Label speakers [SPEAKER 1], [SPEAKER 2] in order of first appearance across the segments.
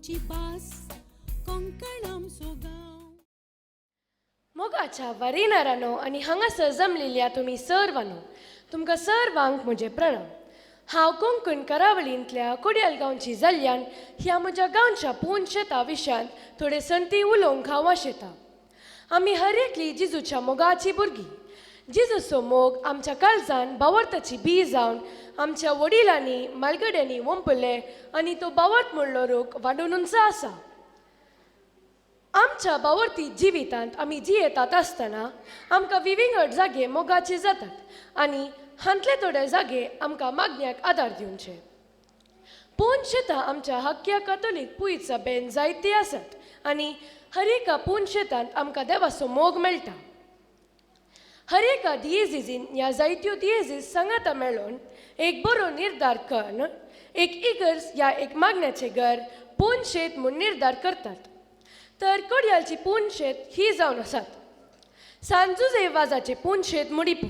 [SPEAKER 1] आमची भास, कोंकण आमचो गांव.
[SPEAKER 2] मोगाच्या वारेनारानो आनी हांगासर जमलेल्या तुमी सर्वांनो, तुमकां सर्वांक म्हजें प्रणाम. हांव कोंकण करावळींतल्या कोडियाल गांवची जाल्ल्यान ह्या म्हज्या गांवच्या पूर्ण शेता विशयांत थोडे संती उलोवंक हांव आशेतां. आमी हर एकली जेजूच्या मोगाची भुरगीं. जेजूचो मोग आमच्या काळजान बावर्ताची बी जावन आमच्या वडिलांनी मालगड्यांनी वंपले आनी तो बावर्त म्हणलो रूख वाडून आसा. आमच्या बावर्ती जिवितांत आमी जियेतात आसतना आमकां विविंगड जागे मोगाचे जातात आनी हांतले थोडे जागे आमकां मागण्याक आदार दिवचे. पूण शेतां आमच्या हक्क्या कथोलीक पुयचा बेन जायती आसात आनी हर एका पूण शेतांत आमकां देवाचो मोग मेळटा. हर एका दियेजीन ह्या जायत्यो दियेजीस सांगाता मेळोवन एक बरो निर्धार करून एक इगर्ज ह्या एक मागण्याचें घर पूण शेत म्हूण निर्धार करतात. तर कोडयालची पूण शेत ही जावन आसात सांजुजे वाजाचें पूण शेत मुडिपू.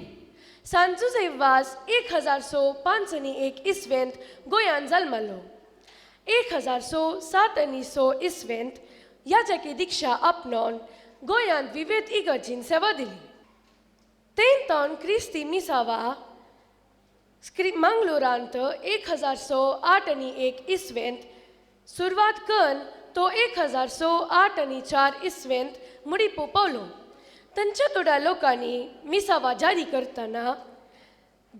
[SPEAKER 2] सांजुजे वाज 1005 आनी 1 इसवेंत गोंयांत जल्मलो. 1007 आनी 6 इसवेंत याजकी दिक्षा आपणोवन गोंयांत विविध इगर्जीन सेवा दिली. तेंतोन क्रिस्ती मिसावा मंगलोरांत 1008 आनी 1 इसवेंत सुरवात करून तो 1008 आनी 4 इसवेंत मुडिपो पावलो. तांच्या थोड्या लोकांनी मिसावा जारी करतना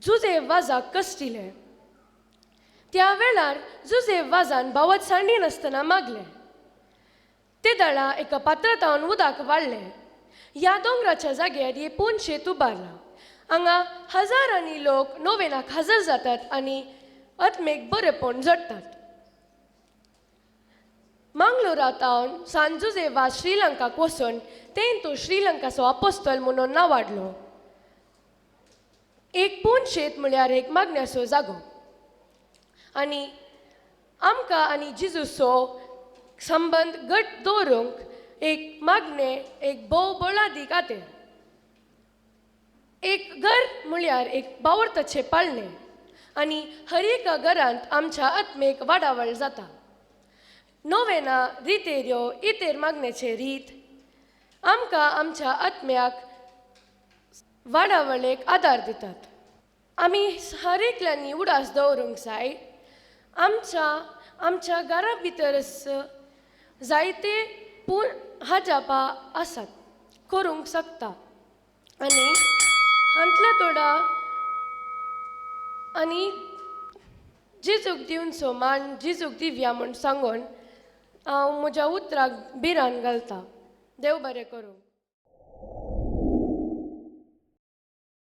[SPEAKER 2] जुजे वाजाक कश्टिले. त्या वेळार जुजे वाजान बावत सांडी नासतना मागले. ते दळा एका पात्रातावन उदक वाडलें. ह्या दोंगराच्या जाग्यार हे पूण शेत उबारलां. हांगा हजारांनी लोक नोवेनाक हजर जातात आनी आत्मेक बरेपण जोडटात. मंगलोरातावन सांजुजे वाज श्रीलंकाक वचून तें तो श्रीलंकाचो अपोस्तल म्हणून नांवाडलो. एक पूण शेत म्हळ्यार एक मागण्याचो जागो आनी आमकां आनी जेजूचो संबंद घट दवरूंक एक मागणें एक भोव बळादीक आतेर. एक घर म्हळ्यार एक बावर्ताचें पाळणें आनी हर एका घरांत आमच्या आत्मेक वाडावळ जाता. नोवेना रितेऱ्यो इतेर मागण्याचे रीत आमकां आमच्या आत्म्याक वाडावळेक आदार दितात. आमी हर एकल्यांनी उडास दवरूंक जाय आमच्या आमच्या घरा भितरच जायते पूण हाजापा आसात करूंक शकता आनी हांतल्या थोडा आनी जेजूक दिवचो मान जेजूक दिवया म्हूण सांगून हांव म्हज्या उतराक भिरान घालता. देव बरें करूं.